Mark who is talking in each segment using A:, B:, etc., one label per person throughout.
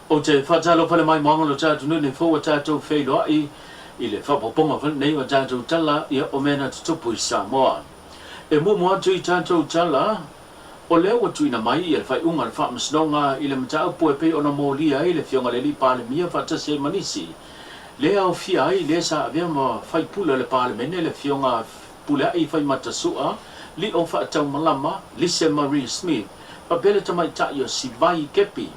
A: Ou te faatalofa le maimoaga o lo tatou nuu nei fou ua tatou feiloai i le faaopoopoga foi lenei o tatou tala ia o mea na tutupu i Samoa. E muamua atu i tatou tala, o lea ua tuuina mai ia le faaiuga a le Faamasinoga i le mataupu e pei ona molia ai le Afioga i le Alii Palemia faatasi ai ma nisi, lea aofia ai le sa avea ma faipule o le Palemene le Afioga Pulea'i Faimata Sua, Lio Faataumalama, Lise Marie Smith, faapea le tamaitai o Sivai Kepi.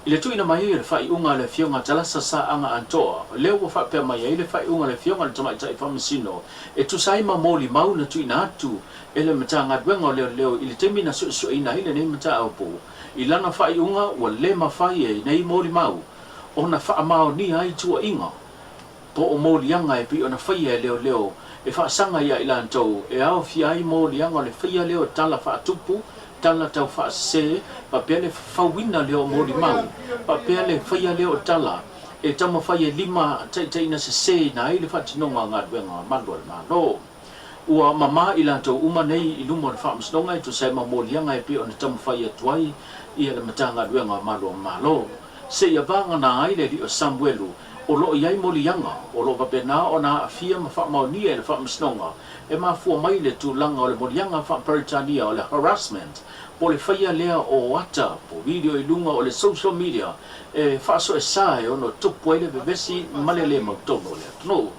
A: I le tuuina mai ai o le faaiuga a le Afioga Talasa Saaga Antoa, lea ua faapea mai ai le faaiuga a le Afioga i le Tamaitai Faamasino e tusa ai ma molimau na tuuina atu e le Matagaluega o Leoleo i le taimi na suesueina ai lenei mataupu. I lana faaiuga, ua le mafai e nei molimau ona faamaonia ai tuuaiga po o moliaga e pei ona faia e leoleo e faasaga iā i latou e aofia ai moliaga o le faia lea o tala faatupu, tala tau faasese, faapea le fafauina lea o molimau, faapea le faia lea o tala e taumafai e lima taitaiina seseina ai le faatinoga o galuega malu a le Malo. Ua mamā i latou uma nei i luma o le Faamasinoga e tusa ai ma moliaga e pei ona taumafai atu ai ia le Matagaluega o Malu a Malo. Seia vagana ai le alii o Samuelu o lo o i ai moliaga o lo o faapena ona aafia ma faamaonia e le Faamasinoga e mafua mai le tulaga o le moliaga faa-Peretania o le harassment po o le faia lea o ata po o video i luga o le social media e faasoesa e ono tupu ai le vevesi ma le le mautonu o le atunuu.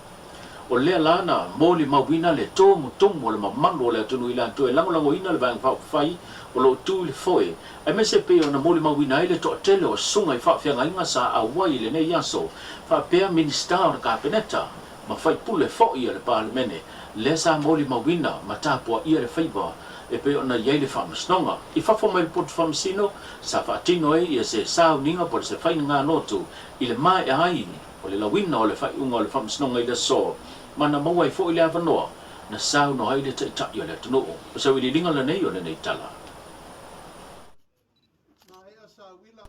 A: O lea la na molimauina le tomutomu o le mamalu o le atunuu i latou e lagolagoina le Vaega Faaupufai o lo o tu i le foe, aemaise e pei ona molimauina ai le toatele o susuga i faafeagaiga sa auai i lenei aso, faapea Minisita o le Kapeneta ma faipule foi o le Palemene, lea sa molimauina ma tapuaia le faiva e pei ona i ai le Faamasinoga. I fafo mai le poto faamasino, sa faatino ai ia se sauniga po o se faiganotu i le maea ai o le lauina o le faaiuga o le Faamasinoga i le aso, ma na maua ai foi le avanoa na saunoa ai le Taitai o le atunuu. O se auiliiliga lenei o lenei tala.
B: Maea Sawila,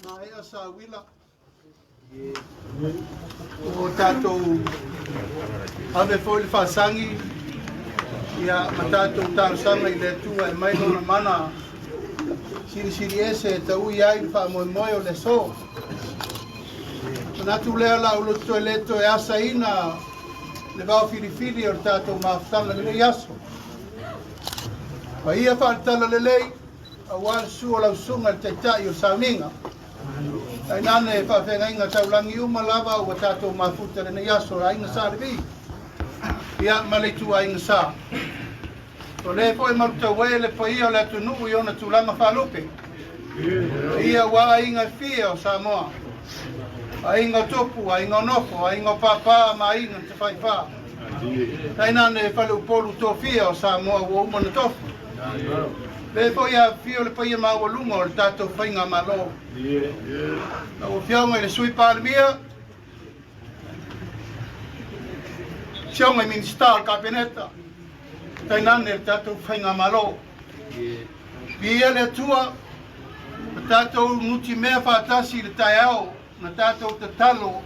B: maea Sawila. O tatou ave foi le faasagi ia ma tatou talosaga i le Atua e mai lona mana silisili ese e taui ai le faamoemoe o le aso. Manatu lea la ou loto e le toe asaina le vao filifili o le tatou mafutaga i lenei aso. Paia faaletala lelei aua le susu o lau susuga i le Taitai o Sauniga. Tainane faafeagaiga taulagi uma lava ua tatou mafuta i lenei aso, le Aiga Sa Levi ia ma le ituaiga Sa. O le foi malutauē le paia o le atunuu i ona tulaga faalupe. Paia ua aiga e fia o Samoa. Aiga o Tupu, aiga o Nofo, aiga o Pāpā ma aiga na Tafaifa. Tainane faleupolu tofia o Samoa ua uma ona tofi. Le foi afifio le paia maualuga o le tatou faigamalo. Lau Afioga i le Sui Palemia, Afioga i Minisita o le Kapeneta, tainane le tatou faigamalo. Viia le Atua, ua tatou nutimea faatasi i le taeao na tatou tatalo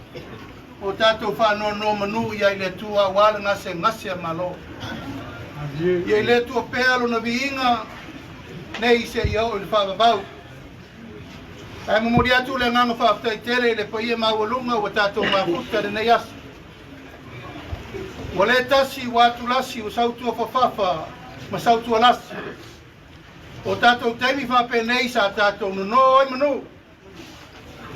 B: o tatou faanonomanu i ai le Atua aua le gasegase a Malo. Ia i le Atua pea lona viiga nei seia oo i le faavavau. Ae momoli atu le agaga faafetai tele i le paia maualuga ua tatou mafuta i lenei aso. Ua le tasi ua atulasi ua sautua fafafa ma sautua lasi. O tatou taimi faapenei sa tatou nono ai manu.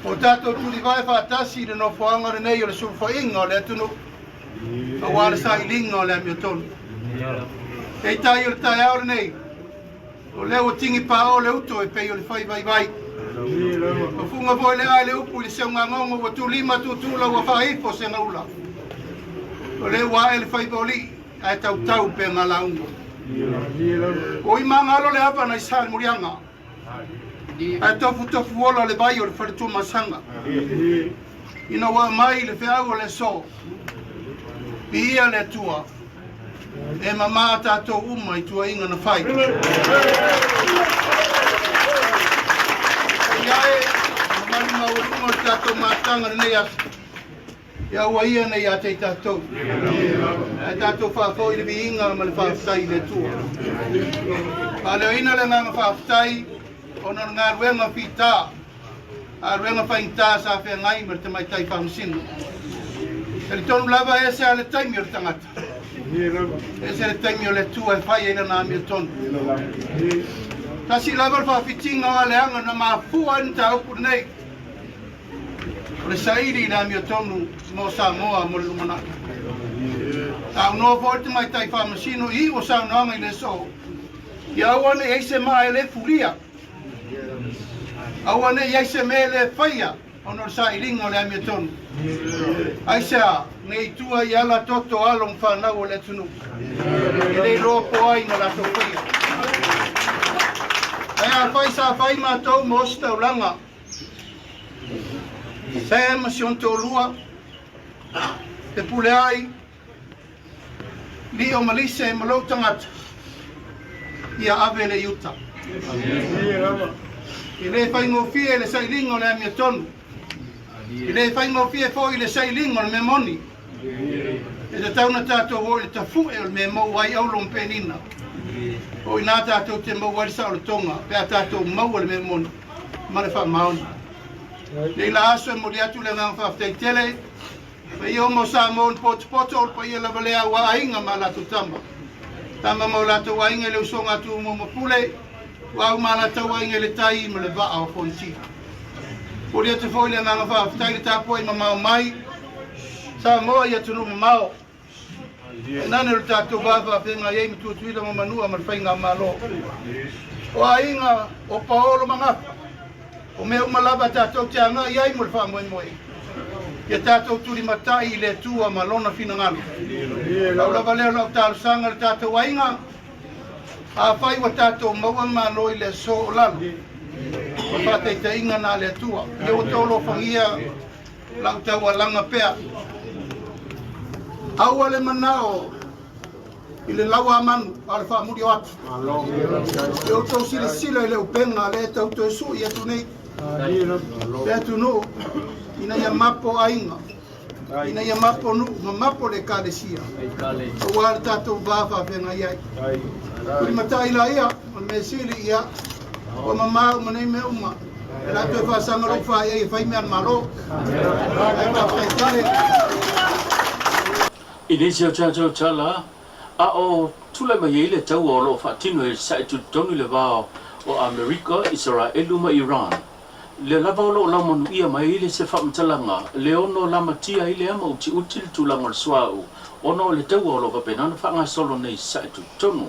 B: O tatou tulivae faatasi i le nofoaga lenei o le sulufaiga o le atunuu aua le sailiga o le amiotonu. Peitai o le taeao lenei, o lea ua tigi paao le uto e pei o le fai vaivai. Ua fuga foi le ae le upu i le seugagogo ua tulima tutula ua faaifo se gaula. O lea ua ae le faiva o lii ae tautau pea lauga. Ua imagalo le ava nai sa le muliaga ae tofutofu ola le vai o le faletuamasaga. Ina ua aumai le feau o le aso, viia le Atua, e mamā tatou uma i tuaiga na fai. Ia e, mamalu maualuga o le tatou mafutaga lenei aso, ia ua ia nei ia te i tatou. Ae tatou faafoi le viiga ma le faafetai i le Atua. Faaleoina le agaga faafetai ona o le galuega fita. Galuega faigata sa feagai ma le tamaitai faamasino. Talitonu lava e ese lava le taimi o le tagata, e ese le taimi o le Atua e fai ai lana amiotonu. Tasi lava le faafitiga o aleaga na mafua ai le mataupu lenei, o le saili i le amiotonu mo Samoa mo le lumanai. Saunoa foi le tamaitai faamasino i iu o saunoaga i le aso, ia aua ne i ai se maa e le fulia. Aua ne i ai se mea e le faia ona o le sailiga o le amiotonu. Aisea? Ne i tua i ala toto alo ma fanau o le atunuu e le iloa po ai na latou faia. Ae afai sa fai matou ma ositaulaga, Sam ma si ona toalua, Fepuleai, Lio ma Lise ma lou tagata, ia ave le i uta. E le faigofie le sailiga o le amiotonu. E le faigofie foi le sailiga o le mea moni. E tatau ona tatou o i le tafue o le mea e maua ai auro ma penina. O i ina tatou te maua ai le saolotoga pe a tatou maua le mea moni ma le faamaoni. Nei la aso e momoli atu le agaga faafetai tele. Paia uma o Samoa na potopoto, o le paia lava lea aua aiga ma a latou tama. Tama ma o latou aiga i le usoga a Tumua ma Pule, Tuau ma a latou aiga i le tai ma le vaa o Fonoti. Momoli atu foi le agaga faafetai i le tapuai mamao mai Samoa i atunuu mamao. Tainane o le tatou va faafeagai ai ma Tutuila ma Manua ma le Faigamalo. O aiga o Paolo ma Gafa, o mea uma lava tatou te agai ai mo le faamoemoe, ia tatou tulimatai i le Atua ma Lona finagalo. Pau lava lea o lau talosaga i le tatou aiga, afai ua tatou maua le Malo i le aso o lalo, o le faataitaiga na a le Atua, ia ua outou alofagia lau taualaga pea. Aua le manao i le lauamanu a o le faamuli o atu. Ia outou silasila i le upega lea e tau toe sui atu nei le atunuu ina ia mapo aiga, ina ia mapo nuu ma mapo le ekalesia aua le tatou va faafeagai ai. Tulimatai laia o le mea sili ia ua mamao ma nei mea uma. E le a toe faasaga lou faaeae e fai mea a le Malo. Ae faafetai tele.
A: I nisi o tatou tala, a o tulai mai ai le taua o lo o faatino e sae tutotonu i le va o Amerika, Isaraelu ma Iran, lea lava o lo o laumanuia mai ai le se faamatalaga le ono lamatia ai lea ma utiuti le tulaga o le suauu ona o le taua o lo o faapena ona faagasolo nei sae tutotonu.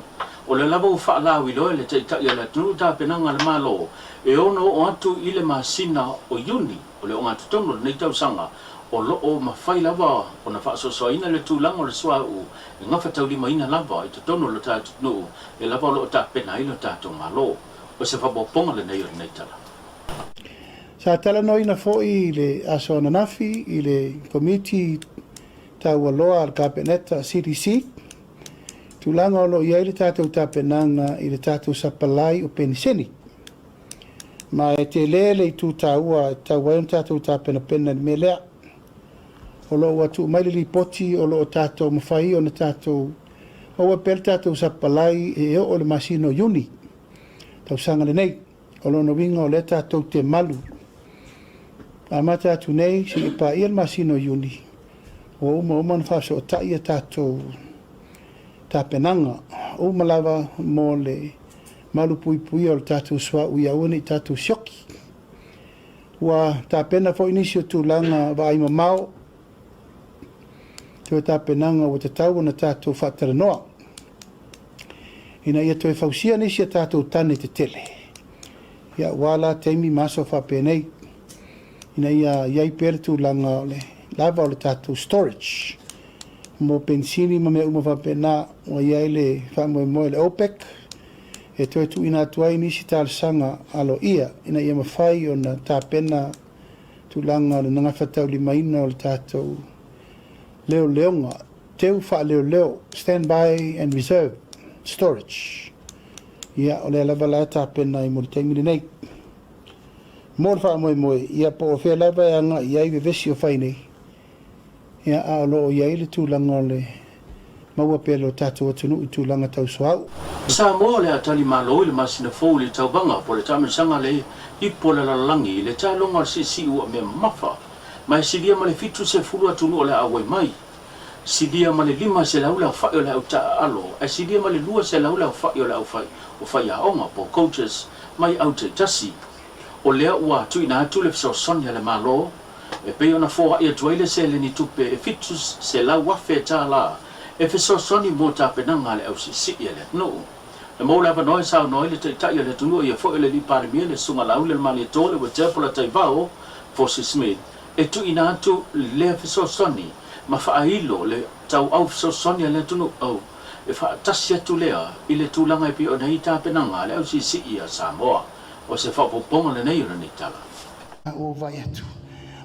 A: O lea lava ua faalauiloa e le Taitai o le atunuu tapenaga a le Malo e ono oo atu i le masina o Iuni o le ogatotonu o lenei tausaga, o lo o mafai lava ona faasoasoaina le tulaga o le suauu e gafataulimaina lava i totonu o lo tatou atunuu e lava o lo o tapena ai lo tatou Malo. O se faaopoopoga lenei o lenei tala.
B: Sa talanoaina foi i le aso ananafi i le Komiti Taualoa a le Kapeneta, CDC, tulaga o lo o i ai le tatou tapenaga i le tatou sapalai o peniseni. Ma e tele le itu taua e tatau ai ona tatou tapenapena i le mea lea. O lo o ua tuu mai le lipoti o lo o tatou mafai ona tatou maua pea le tatou sapalai e oo i le masina o Iuni tausaga lenei. O lona uiga o lea tatou te malu amata atu nei seia paia le masina o Iuni, ua uma uma ona faasootai a tatou tapenaga uma lava mo le malupuipuia o le tatou suauu ia aua ne i tatou sioki. Ua tapena foi nisi o tulaga vaai mamao, toe tapenaga ua tatau ona tatou faatalanoa ina ia toe fausia nisi a tatou tane tetele, ia aua la taimi ma aso faapenei, ina ia i ai pea le tulaga o le lava o le tatou storage mo penisini ma mea uma faapena. Ua i ai le faamoemoe i le OPEC e toe tuuina atu ai nisi talosaga aloaia ina ia mafai ona tapena tulaga o le gafataulimaina o le tatou leoleoga, teu faaleoleo, standby and reserve storage. Ia, o lea lava la e tapena ai mo le taimi lenei. Mo le faamoemoe, ia po o fea lava e agai i ai vevesi o fai nei, ia, a o lo o i ai le tulaga o le maua pea e lo tatou atunuu i tulaga tau suauu.
A: Samoa o le a tali malo i le masina fou i le tauvaga po o le taamilosaga a le Ipu o le Lalolagi i le taaloga o le siisii ua mea mamafa ma e silia ma le 70 atunuu o le a auai mai. Silia ma le 500 le aofai o le au taaalo ae silia ma le 200 le aofai o le aufai o faiaoga po o coaches mai au taitasi. O lea ua tuuina atu le fesoasoani a le Malo e pei ona foai atu ai le seleni tupe e $700,000 e fesoasoani mo tapenaga a le au siisii a le atunuu. Na maua le avanoa e saunoa ai le Taitai o le atunuu ia foi o le Alii Palemia le Susuga Laauli Lemalietoa Leuatea Polataivao Fosi Smith e tuuina atu lea fesoasoani ma faailo le tauau fesoasoani a le atunuu au e faatasi atu lea i le tulaga e pei ona i ai tapenaga a le au siisii a Samoa. O se faaopoopoga lenei o lenei tala.
B: Ua ou vaai atu,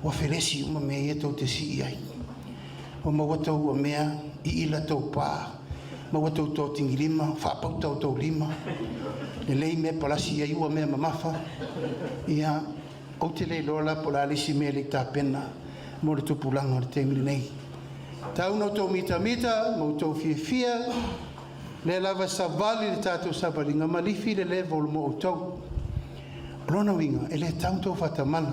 B: ua felesi uma mea ia tou te sii ai. Ua maua tou mea, iila tou pa, maua tou totigilima, faapauta outou lima, lelei mea palasi ai ua mea mamafa. Ia, ou te le iloa la po o le a le isi mea e le i tapena mo le tupulaga o le taimi lenei. Tau na outou mitamita ma outou fiafia, lea lava e savali le tatou savaliga ma lifi le level mo outou. O lona uiga, e le tau na tou faatamala.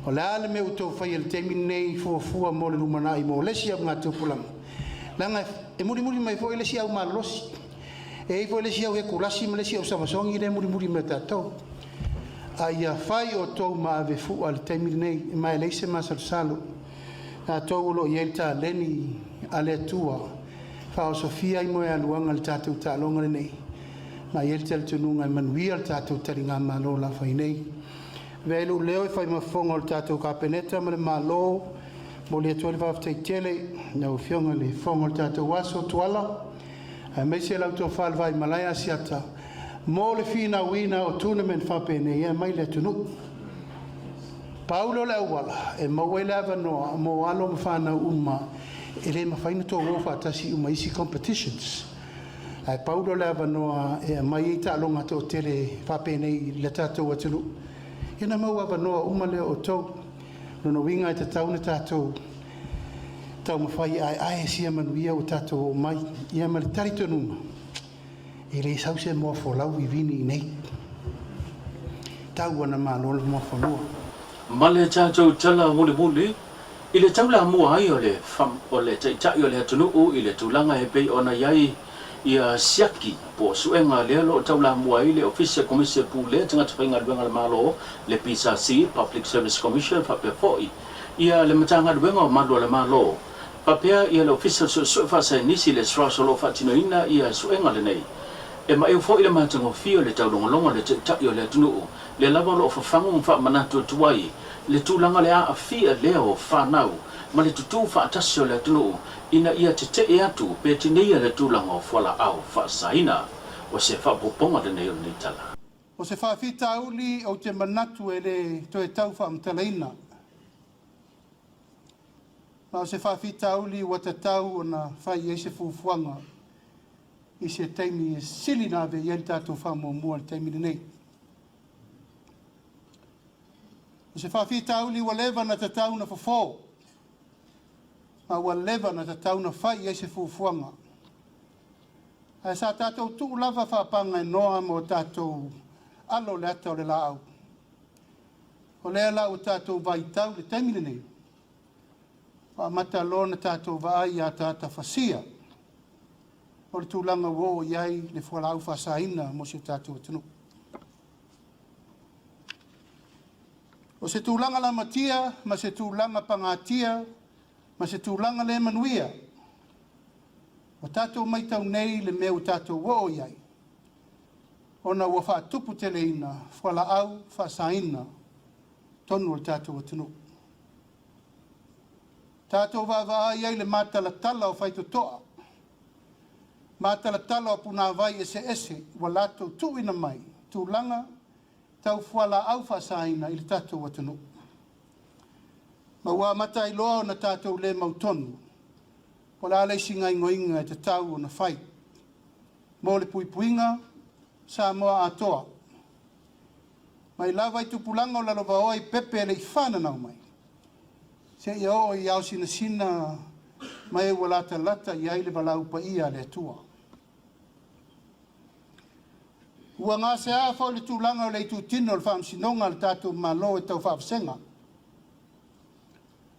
B: O le a le mea ua outou faia i le taimi lenei fuafua mo le lumanai mo le isi augatupulaga, leaga e mulimuli mai foi le isi au malolosi. E i ai foi le isi au hekulasi ma le isi au savasogi lea e mulimuli mai o tatou. A ia fai outou ma ave fua i le taimi lenei, ma e leai se masalosalo. Tatou o lo o i ai le taleni a le Atua e faaosofia ai moealuaga i le tatou taaloga lenei, ma e i ai le talitonuga e manuia le tatou taligamalo o le a fai nei. Avea ai lou leo e fai ma fofoga o le tatou Kapeneta ma le Malo, momoli atu ai le faafetai tele i lau Afioga i le Fofoga o le tatou aso, Tuala, aemaise lau Tofa i le Vaimalae Asiata mo le finauina o tournament faapenei e aumai i le atunuu. Pau lea o le auala e maua ai le avanoa mo alo ma fanau uma e le mafai ona tou o faatasi uma i isi competitions. Ae pau lea o le avanoa e aumai ai taaloga toatele faapenei i le tatou atunuu, ia ona maua avanoa uma lea o outou. O lona uiga e tatau ona tatou taumafai e aeae sia manuia ua tatou oo mai. Ia ma le talitonuga, e le sau se moa folau vivini i inei. Tau ana malo le moa fanua.
A: Ma le tatou tala mulimuli i le taulamua ai o le o le Taitai o le atunuu i le tulaga e pei ona i ai ia siaki po o suega lea o lo o taulamua ai le Ofisa Komisi Pulea Tagata Faigaluega a le Malo, le PSC, Public Service Commission, faapea foi ia le Matagaluega o Malu a le Malo, faapea ia le Ofisa o le Suesue Faasaienisi, le SROS, o lo o faatinoina ia suega lenei. E maeu foi le matagofie o le taulogologo a le Taitai o le atunuu, lea lava o lo o fafagu ma faamanatu atu ai le tulaga o le aafia lea o fanau ma le tutū faatasi o le atunuu ina ia tetee atu pe tineia le tulaga o fualaau faasaina. O se faaopoopoga lenei o lenei tala.
B: O se faafitauli ou te manatu e le toe tau faamatalaina, ma o se faafitauli ua tatau ona fai i ai se fuafuaga i se taimi e sili ona ave i ai le tatou faamuamua i le taimi lenei. O se faafitauli ua leva ona tatau ona fofo, ma ua leva ona tatau ona fai i ai se fuafuaga. Ae sa tatou tuu lava faapagaenoa ma o tatou alo le ata o le laau. O lea la ua tatou vaitau i le taimi lenei, ua amata loa ona tatou vaai i ataata fasia o le tulaga ua oo i ai le fualaau faasaina mo si o tatou atunuu. O se tulaga lamatia ma se tulaga pagatia ma se tulaga le manuia, ua tatou matau nei le mea ua tatou oo i ai, ona ua faatuputeleina fualaau faasaina tonu o le tatou atunuu. Tatou vaavaai ai le matalatala o faitotoa, matalatala o punavai eseese ua latou tuuina mai tulaga tau fualaau faasaina i le tatou atunuu. Ma ua amata ai loa ona tatou le mautonu po o le a le isi gaoioiga e tatau ona fai mo le puipuiga Samoa atoa. Mai lava i tupulaga o lalovaoa i pepe e le i fananau mai, seia oo i ao sinasina ma e ua latalata i ai le valaau paia a le Atua. Ua gasea foi le tulaga o le itutino o le Faamasinoga a le tatou Malo e tau faavasega.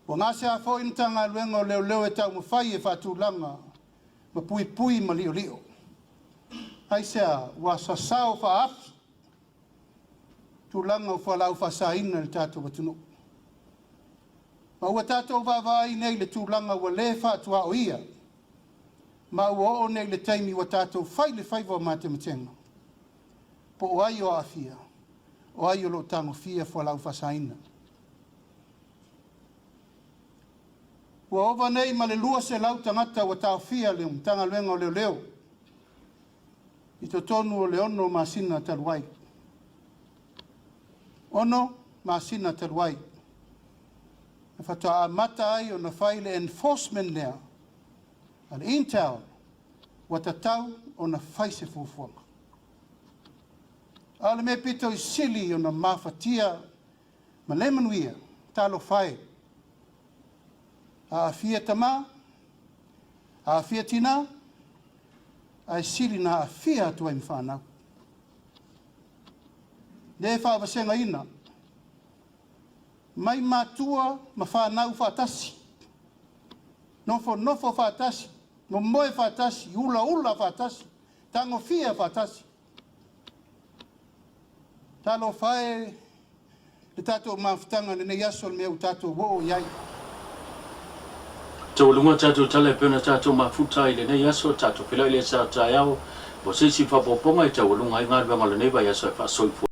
B: Ua gasea foi le Matagaluega o Leoleo e taumafai e faatulaga ma puipui ma liolio. Aisea? Ua sasao faaafi tulaga o fualaau faasaina i le tatou atunuu. Ma ua tatou vaavaai nei i le tulaga ua le faatuaoia, ma ua oo nei i le taimi ua tatou fai le faiva o matematega, po o ai o aafia, o ai o lo o tagofia fualaau faasaina. Ua ova nei ma le 200 tagata ua taofia le Matagaluega o Leoleo i totonu o le 6 masina talu ai. 6 masina talu ai na faatoa amata ai ona fai le enforcement lea a le Intel ua tatau ona fai se fuafuaga. A o le mea pito i sili ona mafatia ma le manuia, talofa e, aafia tama, aafia tina, ae sili na aafia atu ai ma fanau. Le faavasegaina mai matua ma fanau faatasi, nofonofo faatasi, momoe faatasi, ulaula faatasi, tagofia faatasi. Talofa e le tatou mafutaga i lenei aso le mea ua tatou oo i ai.
A: Taualuga tatou tala e pei ona tatou mafuta ai i lenei aso, tatou feiloai i le aso taeao mo se isi faaopoopoga e taualuga ai galuega o lenei vaiaso e faasoifua.